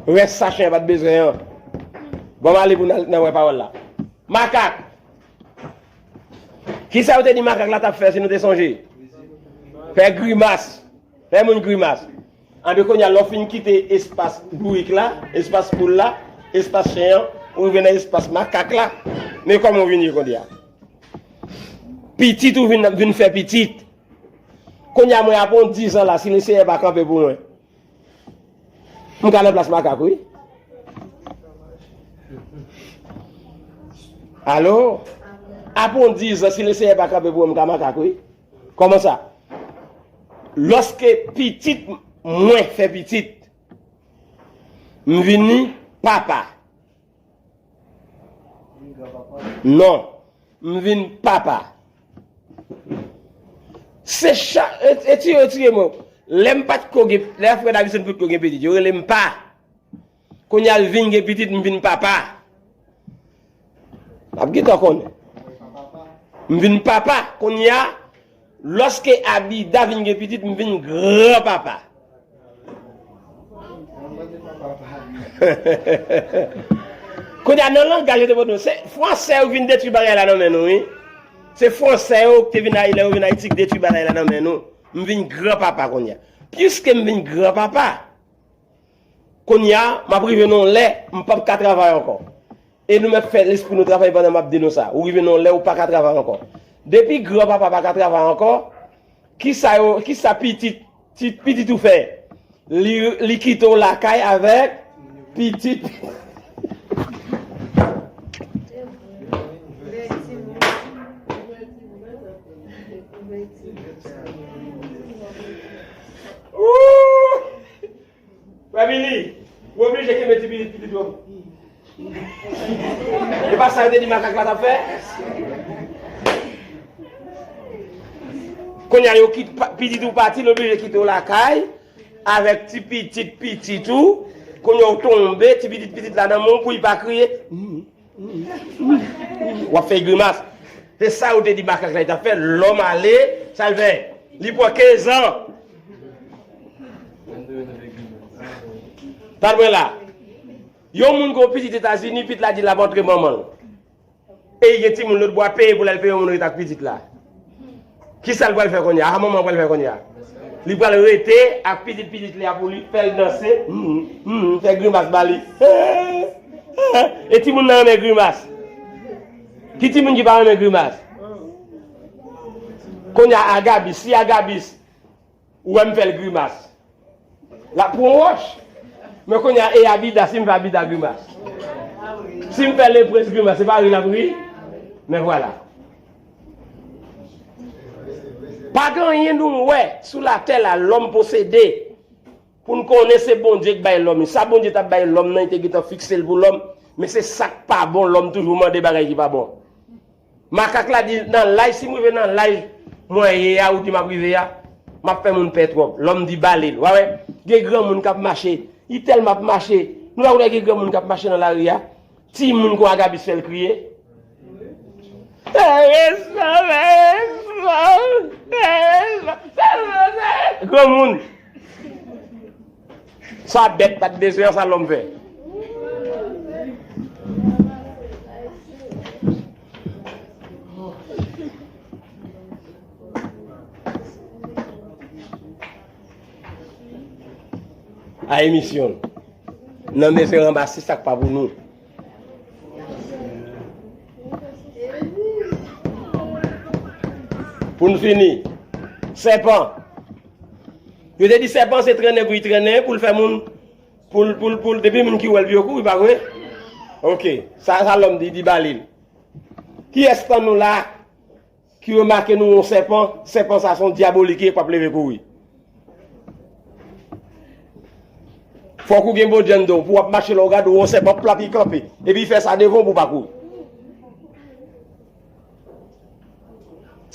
Rès sa chen an pa t bezwen an. Bon, m ale pou n al nan wè pawòl la. Makak. Kisa yo te di makak la t ap fè si nou te sonje? Fè grimas. Fè moun grimas. Anben kounye a, lè w fin kite espas bourik la, espas poul la, espas chen an, ou rive nan espas makak la, men kòman w vin ye kounye a? Pitit ou vin, vin fè pitit. Kounye a, mwen apre yon dizan la, si Lesenyè pa kanpe pou mwen, m ka nan plas makak, wi. Alo? Apre yon dizan, si Lesenyè pa kanpe pou mwen, m ka makak, wi. Kòman sa? Lòske pitit mwen fè pitit, m vini papa. Non, m vin papa. Se cha-, e, etire, etire mwen. Lè m pa t ko gen, lè frè Davison pa t ko gen pitit, yo rele m pa. Kounye a l vin gen pitit, m vin papa. N ap gentan konnen. M vin papa. Kounye a, lòske Abida vin gen pitit, m vin granpapa. Kounye a, nan langaj yo te pote nou, se fransè yo ki vin detwi bagay la nan men nou, wi. Se fransè yo ki te vin Ay-, lè yo vin Ayiti ki detwi bagay la nan men nou. M vin granpapa kounye a. Piske m vin granpapa, kounye a, m ap rive nan yon lè, m p ap ka travay ankò. E nou mèt fè lespri nou travay pandan m ap di nou sa. Ou rive nan yon lè ou pa ka travay ankò. Depi granpapa pa ka travay ankò, kisa yo, kisa pitit, ti, pitit ou fè? Li, li kite w lakay avèk pitit. Ooh! Frè Billy, ou oblije kenbe ti pitit, pitit ou. E pa sa yo te di makak la t ap fè? Kounye a yo kit-, pa-, pitit ou pati, l oblije kite w lakay avèk ti pitit pitit ou. Kounye a w tonbe, ti pitit pitit la nan men w pou li pa kriye. W ap fè grimas. Se sa yo te di makak la, li t ap fè. Lòm ale, sa l fè? Li pran kenz an. Tande mwen la. Yon moun gen yon pitit Etazini, pitit la di l ap antre manman l. E gen timoun lòt bò a peye pou l al peye yon moun ret ak pitit la. Kisa l pral fè kounye a? A manman pral fè kounye a? Li pral rete ak pitit pitit li a pou li fè l danse, hmm, hmm, fè grimas ba li. E timoun nan renmen grimas. Ki timoun ki pa renmen grimas? Kounye a Agabis, si Agabis, ou wè m fè l grimas. L ap pran wòch. Men kounye a, e Abida, si m fè Abida grimas. Si m fè Leprens grimas, se pa ri l ap ri? Men vwala. Pa gen anyen nou wè sou latè la, lòm posede. Pou n konnen se Bondye k bay lòm li. Sa Bondye t ap bay lòm nan, li te gentan fikse l pou lòm. Men se sa k pa bon, lòm toujou mande bagay ki pa bon. Makak la di, nan laj, si m rive nan laj mwen ye a, ou di m ap rive a, m ap fè moun pè twòp. Lòm di, bale l. W a wè, gen granmoun k ap mache. Li tèlman ap mache. Nou pa konnen gen granmoun k ap mache nan lari a. Timoun kon Agabis fè l kriye. Granmoun. Sa bèt pa t bezwen, sa lòm fè. a emisyon l. N ap bezwen ranmase sa k pa pou nou. Pou n fini, sèpan. Yo te di sèpan se trennen pou l trennen, pou l fè moun, pou l, pou l, pou l, depi moun ki wè l, pou yo kouri, pa vre? Oke, sa, sa lòm di, di ba li l. Kiyès nan nou la ki remake nou yon sèpan, sèpan sa se yon dyabolik ye k ap leve kouri? Fòk ou gen Bondye anndan w pou w ap mache la w gade w yon sèpan plap li kanpe, epi l fè sa devan w pou w pa kouri.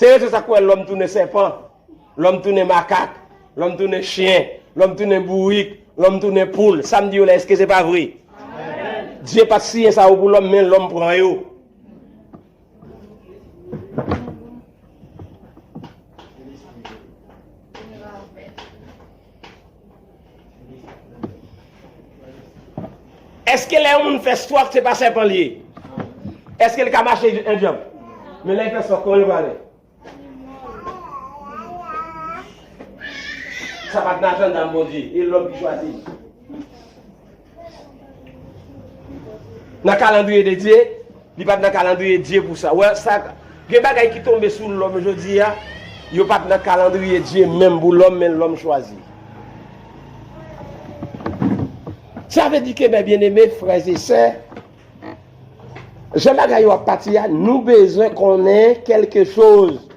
Se rezon sa k fè lòm tounen sèpan, lòm tounen makak, lòm tounen chen, lòm tounen bourik, lòm tounen poul. Sa m di yo la, èske se pa vre? Dye pa t siyen sa yo pou lòm, men lòm pran yo. Èske lè yon moun fè stwòk, se pa sèpan l ye? Èske l ka mache en djanm? Men lè l fè stwòk, kòman l prale? Sa pa t nan ajanda Bondye, e lòm ki chwazi. Nan kalandriye de Dye, li pa t nan kalandriye Dye pou sa. Wè, sa, gen bagay ki tonbe sou lòm jodi a, yo pa t nan kalandriye Dye menm pou lòm, men lòm chwazi. Sa vle di ke, mes bien-aimés, frères et sœurs, jan bagay yo ap pati a, nou bezwen konnen kèlke choz.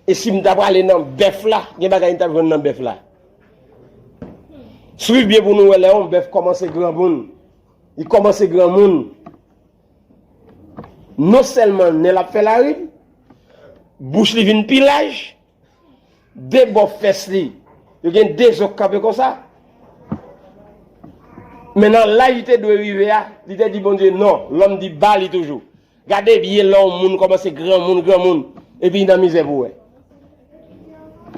E si m ta prale nan bèf la, gen bagay m t ap jwenn nan bèf la. Swiv byen pou nou wè lè yon bèf kòmanse granmoun. Li kòmanse granmoun. Non sèlman nen l ap fè larid, bouch li vin pi laj, de bò fès li, yo gen de zo k kanpe konsa. Men nan laj li te dwe rive a, li te di Bondye non, lòm di ba li toujou. Gade byen lè yon moun kòmanse granmoun, granmoun, epi li nan mizè pou wè.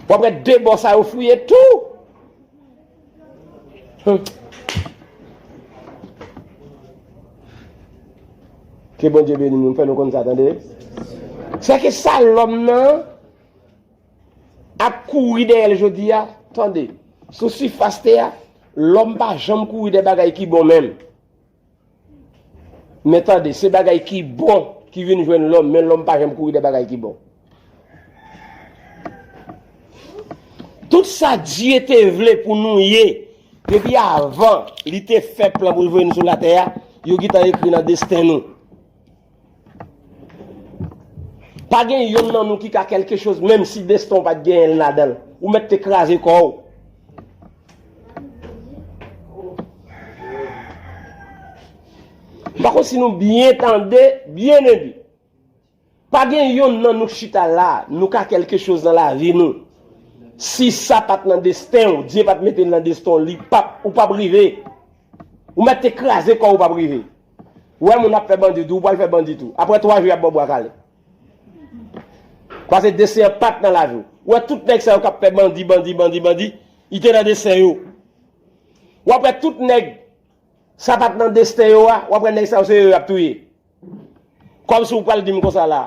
W ap wè de bò sa yo fouye tou. Hum. Ke Bondye beni nou, fè nou konn sa, tande. Sèke sa lòm nan ap kouri dèyè l jodi a, tande. Sou sifas tè a, lòm pa janm kouri dèyè bagay ki bon menm. Men tande, se bagay ki bon ki vin jwenn lòm, men lòm pa janm kouri dèyè bagay ki bon. Tout sa Dye te vle pou nou ye, depi avan li te fè plan pou l voye nou sou latè a, yo gentan ekri nan desten nou. Pa gen yonn nan nou ki ka kèlke choz, menm si desten w pa t genyen l ladan l. Ou mèt te kraze kò w. M pa konn si nou byen tande, byen enbi. Pa gen yonn nan nou chita la, nou ka kèlke choz nan lavi nou. Si sa pa t nan desten w, Dye pa t mete l nan desten w, li p ap, ou p ap rive. Ou mèt te kraze kò w, ou p ap rive. Ou wè moun ap fè bandi tou, ou pral fè bandi tou. Apre twa jou, y ap ba w bwa kale. Paske desten an pa t nan lavi w. Ou wè tout nèg sa yo k ap fè bandi, bandi, bandi, bandi, li te nan desten yo. W ap wè tout nèg sa pa t nan desten yo a, w ap wè nèg sa yo se yo y ap touye. Kòmsi w pral di m konsa la,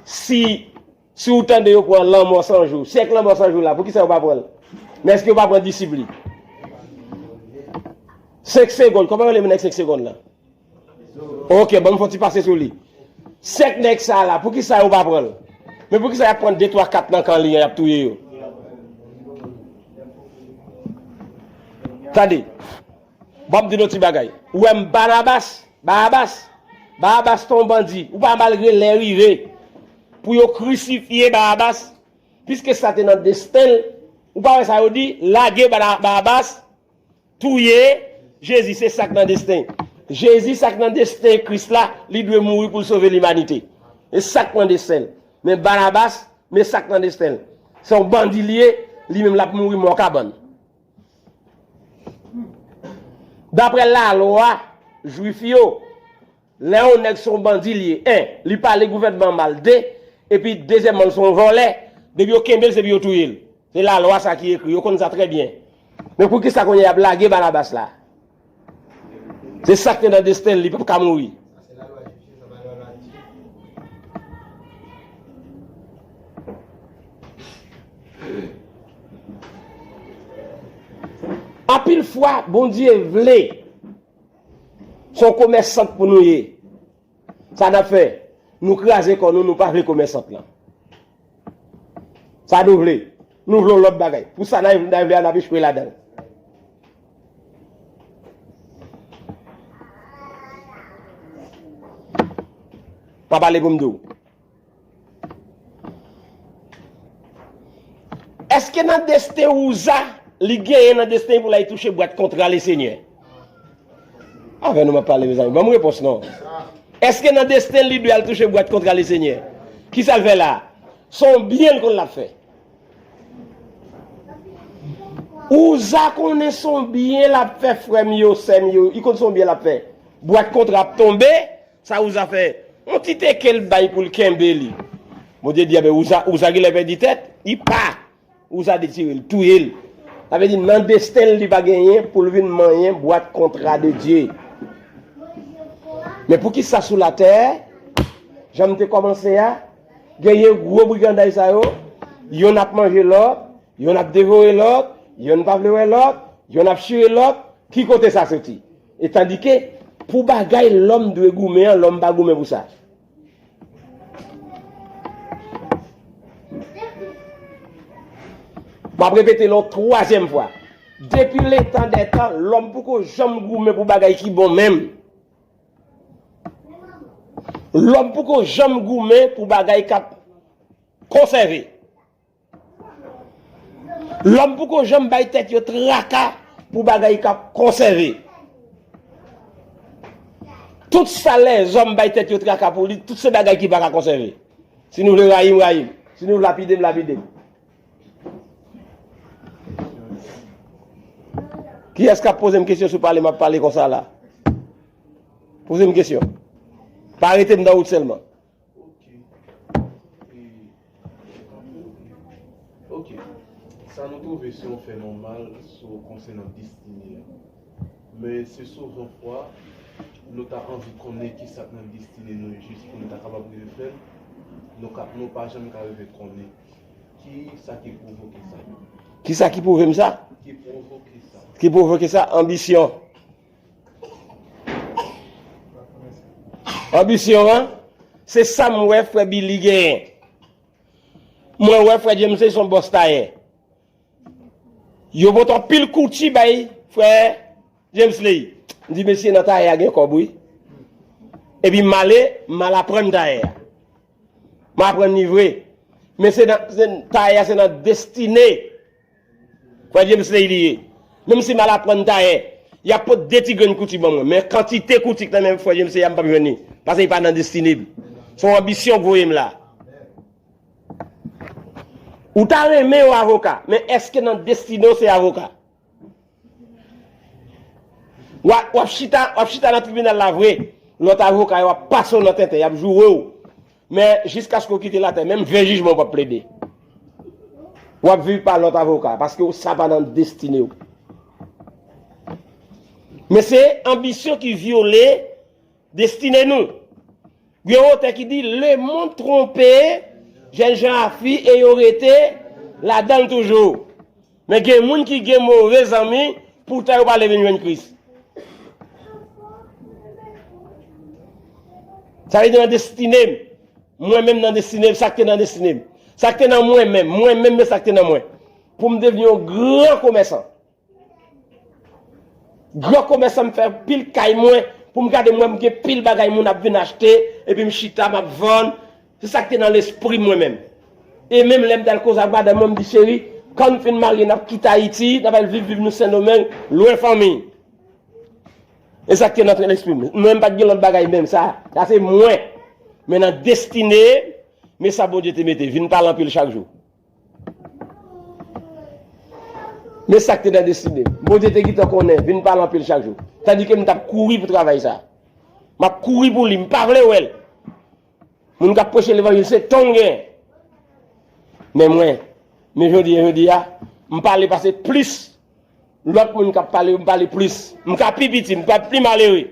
si, si w tande yo pran lanmò san jou, si èk lanmò san jou la, poukisa yo pa pran l? Men èske yo pa pran disip li? Senk segonn, kòman yo rele moun nèg senk segonn la? Oke, ban m fè yon ti pase sou li. Senk nèg sa la, poukisa yo pa pran l? Men poukisa y ap pran de, twa, kat nan kan li an, y ap touye yo? Tande. Bon, m di nou ti bagay. Ou wè m Barabas, Barabas, Barabas te yon bandi. Ou pa malgre lè rive pou yo krisifye Barabas, piske sa te nan desten l. Ou pa wè sa yo di, lage Bara-, Barabas, touye Jezi, se sa k nan desten. Jezi, sa k nan desten Kris la, li dwe mouri pou l sove limanite. E sa k nan desten l. Men Barabas, men sa k nan desten l. Se yon bandi li ye, li menm l ap mouri mò kabann. Daprè lalwa jwif yo, lè yon nèg se yon bandi li ye, en, li pale gouvènman mal, de, epi dezyèmman, l se yon vòlè, depi yo kenbe l, se pou yo touye l. Se lalwa sa ki ekri, yo konn sa trè byen. Men poukisa kounye a y ap lage Banabas la? Se sa k te nan desten l, li p ap ka mouri. Anpil fwa, Bondye vle. Se yon komèsant pou nou ye. Sa n ap fè? Nou kraze kò nou, nou pa vle komèsant lan. Sa nou vle. Nou vle yon lòt bagay. Pou sa n a, n a vle a, n ap echwe ladan l. Pa pale pou m di w. Èske nan desten Uza, li genyen nan desten pou l al touche bwat kontra Lesenyè? Avè nou m ap pale, mezanmi. Ban m repons non. Èske nan desten li dwe al touche bwat kontra Lesenyè? Kisa l fè la? Se yon byen l konn l ap fè. Uza konnen se yon byen l ap fè, frè m yo, sè m yo. Li konn se yon byen l ap fè. Bwat kontra ap tonbe, sa Uza fè? Yon ti teke l bay pou l kenbe li. Bondye di, enben, Uza, Uza genlè pèdi tèt, li pa. Uza detire l, touye l. Sa vle di, nan desten l, li pa genyen pou l vin manyen bwat kontra de Dye. Men poukisa sou latè, jan m te kòmanse a, genyen gwo briganday sa yo, yonn ap manje lòt, yonn ap devore lòt, yonn pa vle wè lòt, yonn ap chire lòt, ki kote sa soti? E tandike, pou bagay lòm dwe goumen an, lòm pa goumen pou sa. M ap repete l yon twazyèm fwa. Depi letan dè tan, lòm poko janm goumen pou bagay ki bon menm. Lòm poko janm goumen pou bagay k ap konsève. Lòm poko janm bay tèt yo traka pou bagay k ap konsève. Tout sa lèzòm bay tèt yo traka pou li, tout se bagay ki pa ka konsève. Si nou vle rayi m, rayi m. Si nou vle lapide m, lapide m. Kiyès k ap poze m kesyon sou pale m ap pale konsa la? Poze m kesyon. Pa rete m nan wout sèlman. Ok. E, ok. Sa nou twouve se yon fè nòmal sou konsènan destine a. Men se souvan fwa, nou ta anvi konnen kisa k nan destine nou jis pou nou ta kapab rive fè l. Nou ka, nou pa janm ka rive konnen. Kisa ki pwovoke sa? Kisa ki pwouve m sa? Ki pwovoke sa? Ki pwovoke sa? Anbisyon. Anbisyon an, se sa m wè frè Billy genyen. Mwen wè frè James se yon bòs tayè. Yo pote anpil kouti bay frè James Ley. M di, mesye, nan tayè a gen kòb, wi. Epi m ale, m al aprann tayè a. M aprann li vre. Men se nan, se, tayè a se nan destine. Frè James Ley li ye. Menm si m al aprann tayè, y ap pot de ti grenn kouti ban mwen. Men kantite kouti k nan men frè James Ley a, m p ap jwenn li. Paske li pa nan destine m. Se yon anbisyon k voye m la. Ou ta renmen yon avoka, men èske nan destine w se avoka? W ap, w ap chita, w ap chita nan tribinal la vre, lòt avoka yo ap pase w nan tenten, y ap joure w. Men jiskaske w kite latè, menm ven jijman w p ap plede. W ap viv pa lòt avoka, paske w sa pa nan destine w. Men se anbisyon ki vyole destine nou. Gen yon otè ki di, le monde trompe jeunes gens à fi e yo rete ladan l toujou. Men gen moun ki gen move zanmi, poutan yo pa vle vin jwenn Kris. Sa vle di nan destine m. Mwen menm nan destine m, sa k te nan destine m. Sa k te nan mwen menm, mwen menm, men sa k te nan mwen. Pou m devni yon gran komèsan. Gran komèsan, m fè pil kay mwen, pou m gade m wè m gen pil bagay moun ap vin achte, epi m chita, m ap vann. Se sa k te nan lespri mwen menm. E menm lè m t al koze ak madanm mwen, m di, cheri, kan nou fin marye, n ap kite Ayiti, n ap al viv, viv nou Sendomeng, lwen fanmi. E sa k te nan lespri m. Mwen, m pa t gen lòt bagay menm, sa, sa se mwen. Men nan destine, men sa Bondye te mete, vin pale anpil chak jou. Men sa k te nan destine m. Bondye te gentan konnen, vin pale anpil chak jou. Tandike m t ap kouri pou travay sa. M ap kouri pou li, m pa vle wè l. Moun k ap preche levanjil se tan w gen. Men mwen, men jodi, jodi a, m pale pase plis lòt moun k ap pale yo, m pale plis. M ka pi piti, m ka pi malere.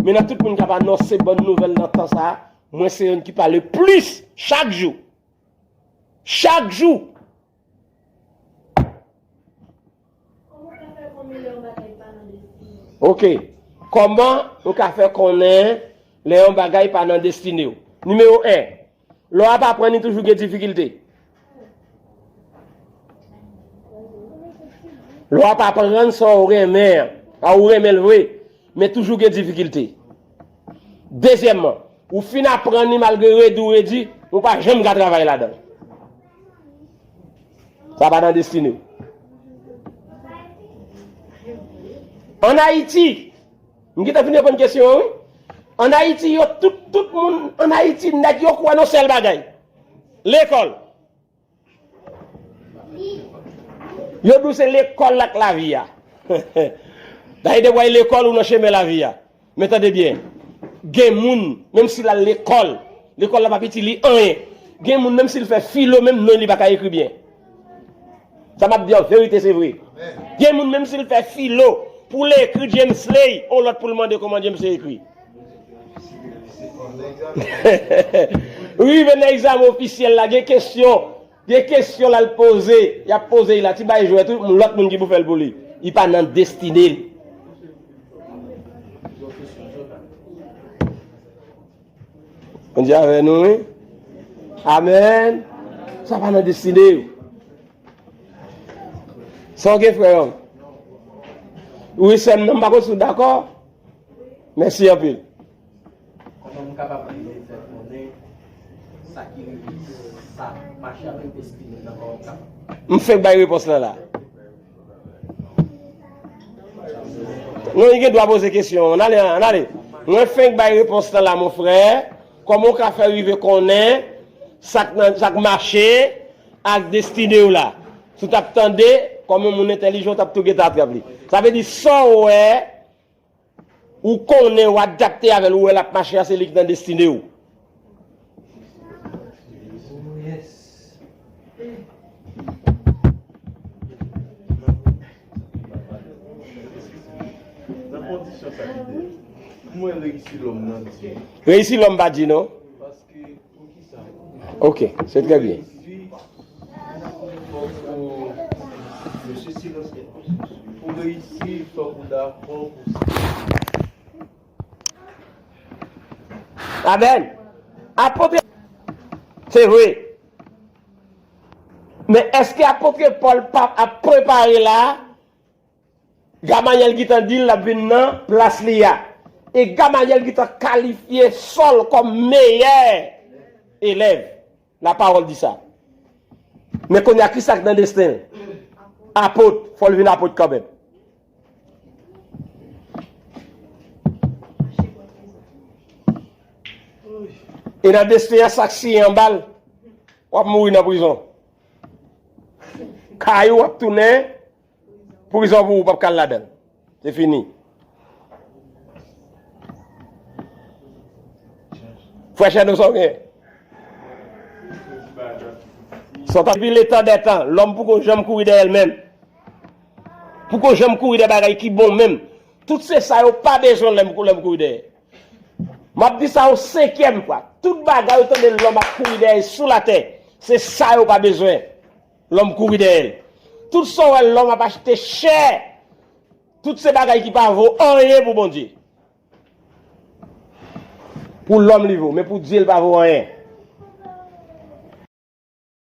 Men nan tout moun k ap anonse bòn nouvèl nan tan sa a, mwen se youn ki pale plis chak jou. Chak jou. Ok. Kòman ou ka fè konnen lè yon bagay pa nan destine w? Nimewo en, lè w ap aprann, li toujou gen difikilte. Lè w ap aprann sa w renmen an, a ou renmen l vre, men toujou gen difikilte. Dezyèmman, ou fin aprann li malgre redi w redi, ou pa janm ka travay ladan l. Sa pa nan destine w. Ann Ayiti, m gentan fin reponn kesyon an, wi. Ann Ayiti, yo tout, tout moun ann Ayiti, nèg yo kwè nan sèl bagay. Lekòl. Yo di w se lekòl ak lavi a. Dayè, depi w al lekòl, ou nan chemen lavi a. Men tande byen, gen moun, menm si l al lekòl, lekòl la p ap itil li anyen. Gen moun, menm si l fè filo, menm non li pa ka ekri byen. Sa m ap di an verite, se vre. Gen moun, menm si l fè filo, pou l ekri James Lay, on lòt pou l mande kòman James Lay ekri. Rive nan egzamen ofisyèl la, gen kesyon, gen kesyon l al poze, y ap poze l la, ti bay jwèt, wi, lòt moun ki pou fè l pou li. Li pa nan destine l. Bondye avè nou, wi. Amèn. Sa pa nan destine w. Sa w gen, frè m? Wi, sè m, non, m pa konn si w dakò. Mèsi anpil. Kòman m kapab rive fè konnen sa ki rive, sa mache avèk destine nan kòman m kapab? M fenk bay repons lan la. Non, li gen dwa poze kesyon. Ann ale, ann ale. Mwen fenk bay repons lan la, mon frè. Kòman w ka fè rive konnen sa k nan, sa k mache ak destine w la? Si w t ap tande, kòm yon moun entèlijan, w t ap tou gentan atrap li. Sa vle di, sa w wè, ou konnen, ou adapte avè l, ou wè l ap mache a, se li ki nan destine w. Nan kondisyon sa ki te, mwen reyisi lòm nan di. Reyisi lòm pa di non. Paske Ok, se trè byen. Pou reyisi, fòk ou dakò pou sa. Amèn. Apot, se vre. Men èske apot Pòl pa ap prepare la? Gamanyèl gentan di l l ap vin nan plas li a. E Gamanyèl gentan kalifye Sòl kòm meyè elèv. La pawòl di sa. Men kounye a, ki sa k nan desten l? Apot, fò l vin apot kanmenm. E nan desten an, sa k siyen anba l, w ap mouri nan prizon. Kay ou ap tounen prizon pou ou p ap ka al ladan l. Se fini. Frè Chèno, sa w gen? Sa w ta depi letan dè tan, lòm poko janm kouri dèyè l menm. Poko janm kouri dèyè bagay ki bon menm. Tout se sa yo pa bezwen lè m, lè m kouri dèyè. M ap di sa yon senkyèm fwa. Tout bagay ou tande lòm ap kouri dèyè sou latè, se sa yo pa bezwen. Lòm kouri dèyè l. Tout sa w wè lòm ap achte chè, tout se bagay ki pa vo anyen pou Bondye. Pou lòm li vo, men pou Dye l pa vo anyen.